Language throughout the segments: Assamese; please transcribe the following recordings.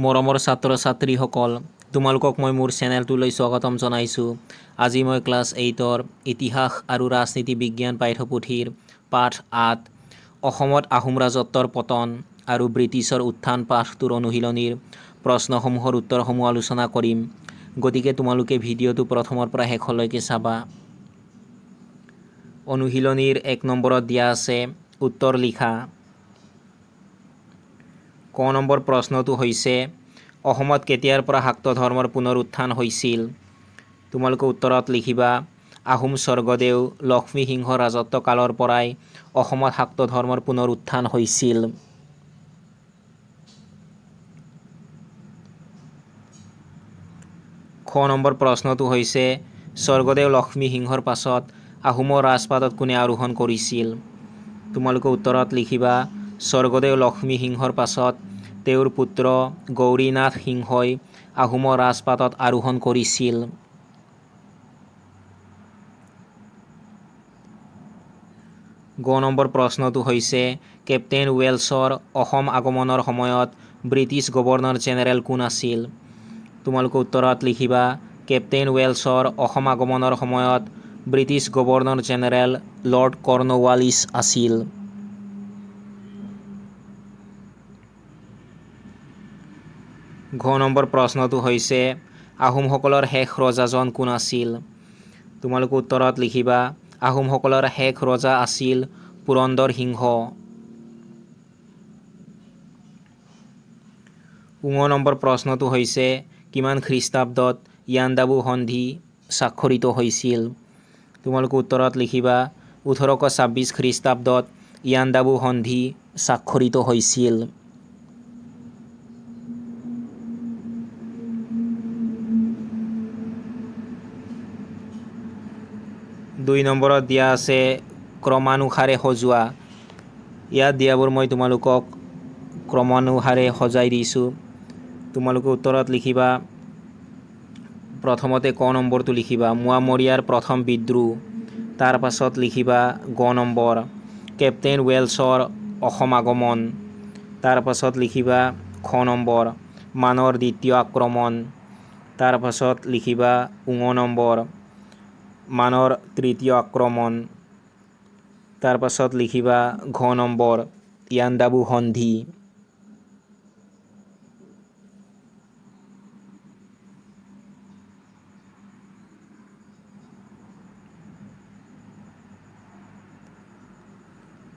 মৰমৰ ছাত্ৰ ছাত্ৰীসকল, তোমালোকক মই মোৰ চেনেলটোলৈ স্বাগতম জনাইছোঁ। আজি মই ক্লাছ এইটৰ ইতিহাস আৰু ৰাজনীতি বিজ্ঞান পাঠ্যপুথিৰ পাঠ ৮ অসমত আহোম ৰাজত্বৰ পতন আৰু ব্ৰিটিছৰ উত্থান পাঠটোৰ অনুশীলনীৰ প্ৰশ্নসমূহৰ উত্তৰসমূহ আলোচনা কৰিম। গতিকে তোমালোকে ভিডিঅ'টো প্ৰথমৰ পৰা শেষলৈকে চাবা। অনুশীলনীৰ ১ নম্বৰত দিয়া আছে উত্তৰ লিখা। ক নম্বৰ প্ৰশ্নটো হৈছে অসমত কেতিয়াৰ পৰা শাক্ত ধৰ্মৰ পুনৰুত্থান হৈছিল? তোমালোকে উত্তৰত লিখিবা আহোম স্বৰ্গদেউ লক্ষ্মীসিংহৰ ৰাজত্বকালৰ পৰাই অসমত শাক্ত ধৰ্মৰ পুনৰুত্থান হৈছিল। খ নম্বৰ প্ৰশ্নটো হৈছে স্বৰ্গদেউ লক্ষ্মীসিংহৰ পাছত আহোমৰ ৰাজপাটত কোনে আৰোহণ কৰিছিল? তোমালোকে উত্তৰত লিখিবা স্বৰ্গদেউ লক্ষ্মীসিংহৰ পাছত তেওঁৰ পুত্ৰ গৌৰীনাথ সিংহই আহোমৰ ৰাজপাটত আৰোহণ কৰিছিল। গ নম্বৰ প্ৰশ্নটো হৈছে কেপ্টেইন ৱেলছৰ অসম আগমনৰ সময়ত ব্ৰিটিছ গভৰ্ণৰ জেনেৰেল কোন আছিল? তোমালোকে উত্তৰত লিখিবা কেপ্টেইন ৱেলছৰ অসম আগমনৰ সময়ত British governor general lord Cornwallis আছিল। ঘ নম্বৰ প্ৰশ্নটো হৈছে আহোমসকলৰ শেষ ৰজাজন কোন আছিল? তোমালোকে উত্তৰত লিখিবা আহোমসকলৰ শেষ ৰজা আছিল পুৰন্দৰ সিংহ। ঙ নম্বৰ প্ৰশ্নটো হৈছে কিমান খ্ৰীষ্টাব্দত ইয়াণ্ডাবু সন্ধি স্বাক্ষৰিত হৈছিল? তোমালোকে উত্তৰত লিখিবা ১৮২৬ খ্ৰীষ্টাব্দত ইয়াণ্ডাবু সন্ধি স্বাক্ষৰিত হৈছিল। দুই নম্বৰত দিয়া আছে ক্ৰমানুসাৰে সজোৱা। ইয়াত দিয়াবোৰ মই তোমালোকক ক্ৰমানুসাৰে সজাই দিছোঁ। তোমালোকে উত্তৰত লিখিবা প্ৰথমতে ক নম্বৰটো লিখিবা মোৱামৰীয়াৰ প্ৰথম বিদ্ৰোহ, তাৰ পাছত লিখিবা গ নম্বৰ কেপ্টেইন ৱেলছৰ অসম আগমন, তাৰ পাছত লিখিবা খ নম্বৰ মানৰ দ্বিতীয় আক্ৰমণ, তাৰ পাছত লিখিবা ঙ নম্বৰ মানৰ তৃতীয় আক্ৰমণ, তাৰ পাছত লিখিবা ঘ নম্বৰ ইয়াণ্ডাবু সন্ধি।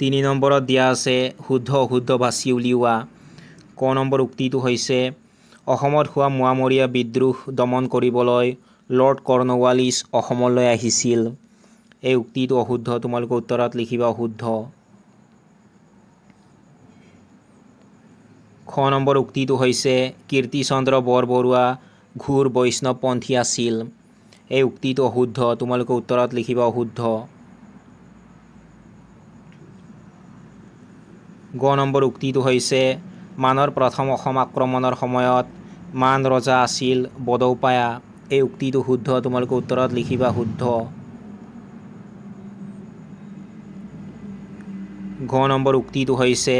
তিনি নম্বৰত দিয়া আছে শুদ্ধ অশুদ্ধ বাছি উলিওৱা। ক নম্বৰ উক্তিটো হৈছে অসমত হোৱা মোৱামৰীয়া বিদ্ৰোহ দমন কৰিবলৈ লৰ্ড কৰ্ণৱালিছ অসমলৈ আহিছিল। এই উক্তিটো অশুদ্ধ, তোমালোকে উত্তৰত লিখিবা অশুদ্ধ। খ নম্বৰ উক্তিটো হৈছে কীৰ্তিচন্দ্ৰ বৰবৰুৱা ঘোৰ বৈষ্ণৱপন্থী আছিল। এই উক্তিটো অশুদ্ধ, তোমালোকে উত্তৰত লিখিবা অশুদ্ধ। গ নম্বৰ উক্তিটো হৈছে মানৰ প্ৰথম অসম আক্ৰমণৰ সময়ত মান ৰজা আছিল বদৌপায়া। এই উক্তিটো শুদ্ধ, তোমালোকে উত্তৰত লিখিবা শুদ্ধ। ঘ নম্বৰ উক্তিটো হৈছে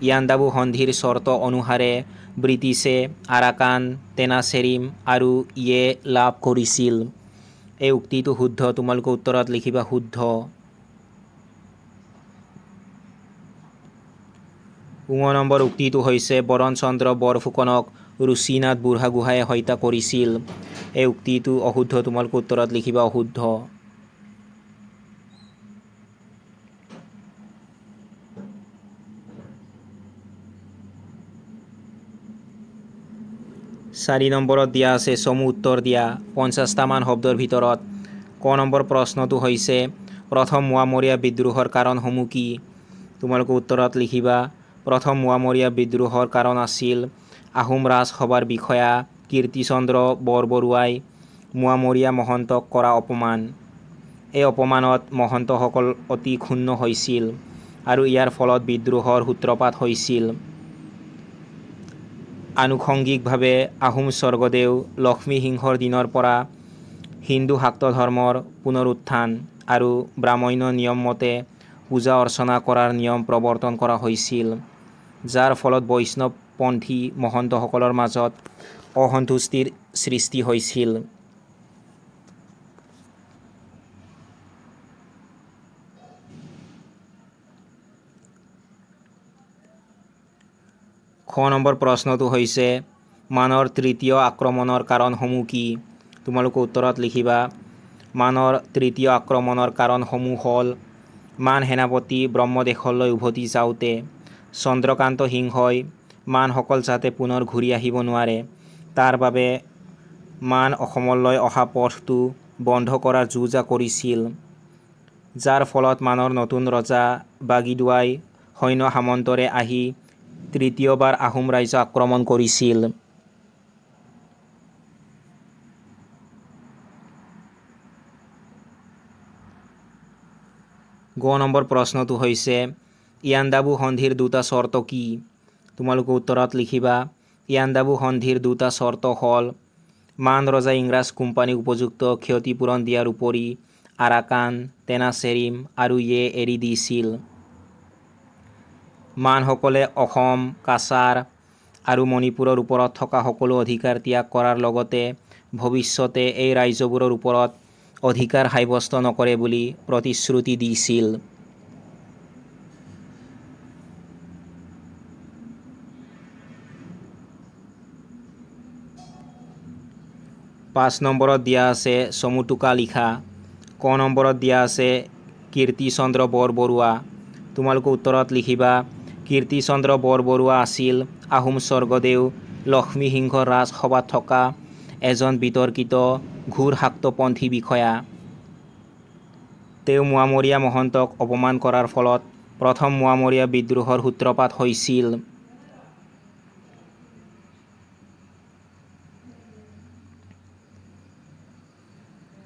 ইয়াণ্ডাবু সন্ধিৰ চৰ্ত অনুসাৰে ব্ৰিটিছে আৰাকান, টেনাচেৰিম আৰু ইয়ে লাভ কৰিছিল। এই উক্তিটো শুদ্ধ, তোমালোকে উত্তৰত লিখিবা শুদ্ধ। ঙ নম্বৰ উক্তিটো হৈছে বৰণচন্দ্ৰ বৰফুকনক ৰুচিনাথ বুঢ়াগোহাঁয়ে হত্যা কৰিছিল। এই উক্তিটো অশুদ্ধ, তোমালোকে উত্তৰত লিখিবা অশুদ্ধ। চাৰি নম্বৰত দিয়া আছে চমু উত্তৰ দিয়া ৫০টামান শব্দৰ ভিতৰত। ক নম্বৰ প্ৰশ্নটো হৈছে প্ৰথম মোৱামৰীয়া বিদ্ৰোহৰ কাৰণসমূহ কি? তোমালোকে উত্তৰত লিখিবা প্ৰথম মোৱামৰীয়া বিদ্ৰোহৰ কাৰণ আছিল আহোম ৰাজসভাৰ বিষয়া কীৰ্তিচন্দ্ৰ বৰবৰুৱাই মোৱামৰীয়া মহন্তক কৰা অপমান। এই অপমানত মহন্তসকল অতি ক্ষুণ্ণ হৈছিল আৰু ইয়াৰ ফলত বিদ্ৰোহৰ সূত্ৰপাত হৈছিল। আনুষংগিকভাৱে আহোম স্বৰ্গদেউ লক্ষ্মীসিংহৰ দিনৰ পৰা হিন্দু শাক্ত ধৰ্মৰ পুনৰুত্থান আৰু ব্ৰাহ্মণ্য নিয়ম মতে পূজা অৰ্চনা কৰাৰ নিয়ম প্ৰৱৰ্তন কৰা হৈছিল, যাৰ ফলত বৈষ্ণৱ পন্থী মহন্তসকলৰ মাজত অসন্তুষ্টিৰ সৃষ্টি হৈছিল। খ নম্বৰ প্ৰশ্নটো হৈছে মানৰ তৃতীয় আক্ৰমণৰ কাৰণসমূহ কি? তোমালোকে উত্তৰত লিখিবা, মানৰ তৃতীয় আক্ৰমণৰ কাৰণসমূহ হ'ল মান সেনাপতি ব্ৰহ্মদেশলৈ উভতি যাওঁতে চন্দ্ৰকান্ত সিংহই মানসকল যাতে পুনৰ ঘূৰি আহিব নোৱাৰে তাৰ বাবে মান অসমলৈ অহা পথটো বন্ধ কৰাৰ যো-জা কৰিছিল, যাৰ ফলত মানৰ নতুন ৰজা বাগিদুৱাই সৈন্য সামন্তৰে আহি তৃতীয়বাৰ আহোম ৰাজ্য আক্ৰমণ কৰিছিল। গ নম্বৰ প্ৰশ্নটো হৈছে ইয়াণ্ডাবু সন্ধিৰ দুটা চৰ্ত কি? তোমালোকে উত্তৰত লিখিবা, ইয়াণ্ডাবু সন্ধিৰ দুটা চৰ্ত হ'ল মান ৰজাই ইংৰাজ কোম্পানীক উপযুক্ত ক্ষতিপূৰণ দিয়াৰ উপৰি আৰাকান, টেনাচেৰিম আৰু ইয়ে এৰি দিছিল। মানসকলে অসম, কাছাৰ আৰু মণিপুৰৰ ওপৰত থকা সকলো অধিকাৰ ত্যাগ কৰাৰ লগতে ভৱিষ্যতে এই ৰাজ্যবোৰৰ ওপৰত অধিকাৰ সাব্যস্ত নকৰে বুলি প্ৰতিশ্ৰুতি দিছিল। পাঁচ নম্বৰত দিয়া আছে চমু টোকা লিখা। ক নম্বৰত দিয়া আছে কীৰ্তিচন্দ্ৰ বৰবৰুৱা। তোমালোকে উত্তৰত লিখিবা, কীৰ্তিচন্দ্ৰ বৰবৰুৱা আছিল আহোম স্বৰ্গদেউ লক্ষ্মীসিংহৰ ৰাজসভাত থকা এজন বিতৰ্কিত ঘোৰ শাক্তপন্থী বিষয়া। তেওঁ মোৱামৰীয়া মহন্তক অপমান কৰাৰ ফলত প্ৰথম মোৱামৰীয়া বিদ্ৰোহৰ সূত্ৰপাত হৈছিল।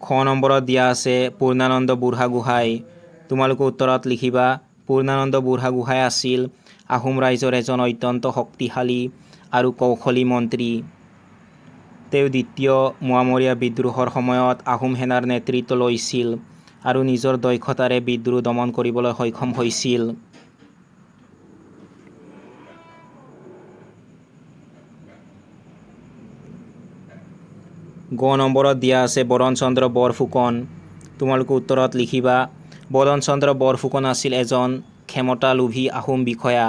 খ নম্বৰত দিয়া আছে পূৰ্ণানন্দ বুঢ়াগোহাঁই। তোমালোকে উত্তৰত লিখিবা, পূৰ্ণানন্দ বুঢ়াগোহাঁই আছিল আহোম ৰাজ্যৰ এজন অত্যন্ত শক্তিশালী আৰু কৌশলী মন্ত্ৰী। তেওঁ দ্বিতীয় মোৱামৰীয়া বিদ্ৰোহৰ সময়ত আহোম সেনাৰ নেতৃত্ব লৈছিল আৰু নিজৰ দক্ষতাৰে বিদ্ৰোহ দমন কৰিবলৈ সক্ষম হৈছিল। গ নম্বৰত দিয়া আছে বদনচন্দ্ৰ বৰফুকন। তোমালোকে উত্তৰত লিখিবা, বদনচন্দ্ৰ বৰফুকন আছিল এজন ক্ষমতালোভী আহোম বিষয়া।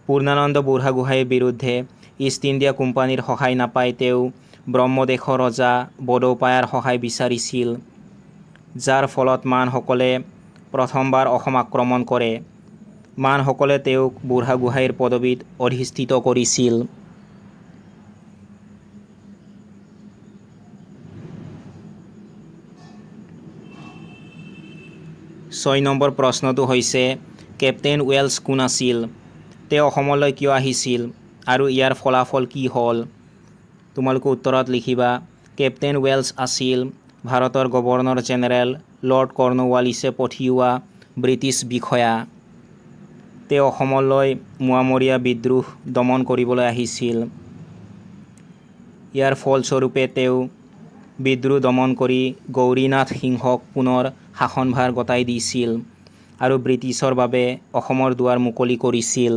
পূৰ্ণানন্দ বুঢ়াগোহাঁইৰ বিৰুদ্ধে ইষ্ট ইণ্ডিয়া কোম্পানীৰ সহায় নাপাই তেওঁ ব্ৰহ্মদেশৰ ৰজা বদৌপায়াৰ সহায় বিচাৰিছিল, যাৰ ফলত মানসকলে প্ৰথমবাৰ অসম আক্ৰমণ কৰে। মানসকলে তেওঁক বুঢ়াগোহাঁইৰ পদবীত অধিষ্ঠিত কৰিছিল। ছয় নম্বৰ প্ৰশ্নটো হৈছে কেপ্টেইন ৱেলছ কোন আছিল? তেওঁ অসমলৈ কিয় আহিছিল আৰু ইয়াৰ ফলাফল কি হ'ল? তোমালোকে উত্তৰত লিখিবা, কেপ্টেইন ৱেলছ আছিল ভাৰতৰ গভৰ্ণৰ জেনেৰেল লৰ্ড কৰ্ণৱালিছে পঠিওৱা ব্ৰিটিছ বিষয়া। তেওঁ অসমলৈ মোৱামৰীয়া বিদ্ৰোহ দমন কৰিবলৈ আহিছিল। ইয়াৰ ফলস্বৰূপে তেওঁ বিদ্ৰোহ দমন কৰি গৌৰীনাথ সিংহক পুনৰ শাসনভাৰ গতাই দিছিল আৰু ব্ৰিটিছৰ বাবে অসমৰ দুৱাৰ মুকলি কৰিছিল।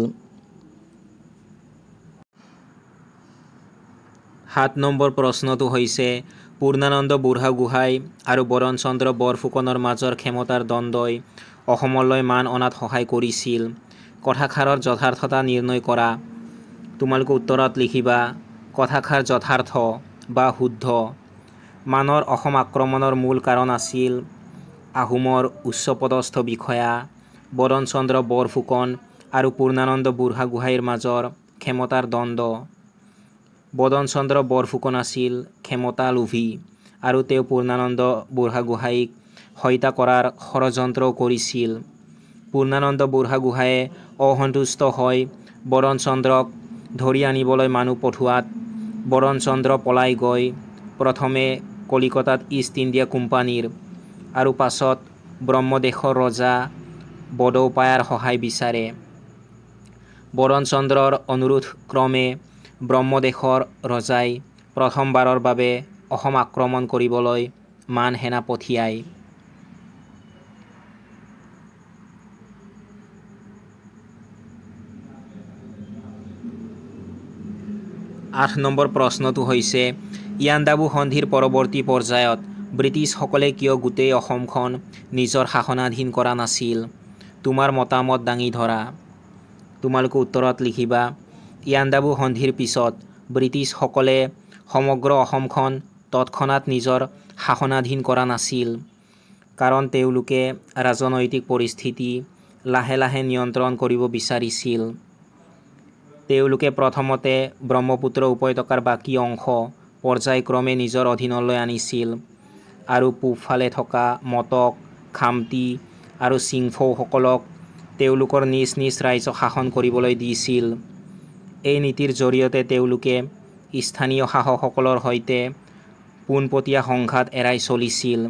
সাত নম্বৰ প্ৰশ্নটো হৈছে পূৰ্ণানন্দ বুঢ়াগোহাঁই আৰু বদনচন্দ্ৰ বৰফুকনৰ মাজৰ ক্ষমতাৰ দ্বন্দ্বই অসমলৈ মান অনাত সহায় কৰিছিল। কথাষাৰৰ যথাৰ্থতা নিৰ্ণয় কৰা। তোমালোকে উত্তৰত লিখিবা, কথাষাৰ যথাৰ্থ বা শুদ্ধ। মানৰ অসম আক্ৰমণৰ মূল কাৰণ আছিল আহোমৰ উচ্চপদস্থ বিষয়া বদনচন্দ্ৰ বৰফুকন আৰু পূৰ্ণানন্দ বুঢ়াগোহাঁইৰ মাজৰ ক্ষমতাৰ দ্বন্দ্ব। বদনচন্দ্ৰ বৰফুকন আছিল ক্ষমতালোভী আৰু তেওঁ পূৰ্ণানন্দ বুঢ়াগোহাঁইক হত্যা কৰাৰ ষড়যন্ত্ৰও কৰিছিল। পূৰ্ণানন্দ বুঢ়াগোহাঁয়ে অসন্তুষ্ট হৈ বদনচন্দ্ৰক ধৰি আনিবলৈ মানুহ পঠোৱাত বদনচন্দ্ৰ পলাই গৈ প্ৰথমে কলিকতাত ইষ্ট ইণ্ডিয়া কোম্পানীৰ আৰু পাছত ব্ৰহ্মদেশৰ ৰজা বদৌপায়াৰ সহায় বিচাৰে। বদনচন্দ্ৰৰ অনুৰোধক্ৰমে ব্ৰহ্মদেশৰ ৰজাই প্ৰথমবাৰৰ বাবে অসম আক্ৰমণ কৰিবলৈ মান সেনা পঠিয়ায়। 8 নম্বৰ প্ৰশ্নটো হৈছে, ইয়াণ্ডাবু সন্ধিৰ পৰৱৰ্তী পৰ্যায়ত ব্ৰিটিছসকলে কিয় গোটেই অসমখন নিজৰ শাসনাধীন কৰা নাছিল? তোমাৰ মতামত দাঙি ধৰা। তোমালোকে উত্তৰত লিখিবা, ইয়াণ্ডাবু সন্ধিৰ পিছত ব্ৰিটিছসকলে সমগ্ৰ অসমখন তৎক্ষণাত নিজৰ শাসনাধীন কৰা নাছিল, কাৰণ তেওঁলোকে ৰাজনৈতিক পৰিস্থিতি লাহে লাহে নিয়ন্ত্ৰণ কৰিব বিচাৰিছিল। তেওঁলোকে প্ৰথমতে ব্ৰহ্মপুত্ৰ উপত্যকাৰ বাকী অংশ পৰ্যায়ক্ৰমে নিজৰ অধীনলৈ আনিছিল আৰু পূবফালে থকা মটক, খামতি আৰু চিংফৌসকলক তেওঁলোকৰ নিজ নিজ ৰাজ্য শাসন কৰিবলৈ দিছিল। এই নীতিৰ জৰিয়তে তেওঁলোকে স্থানীয় শাসকসকলৰ সৈতে পোনপটীয়া সংঘাত এৰাই চলিছিল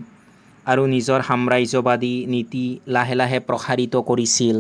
আৰু নিজৰ সাম্ৰাজ্যবাদী নীতি লাহে লাহে প্ৰসাৰিত কৰিছিল।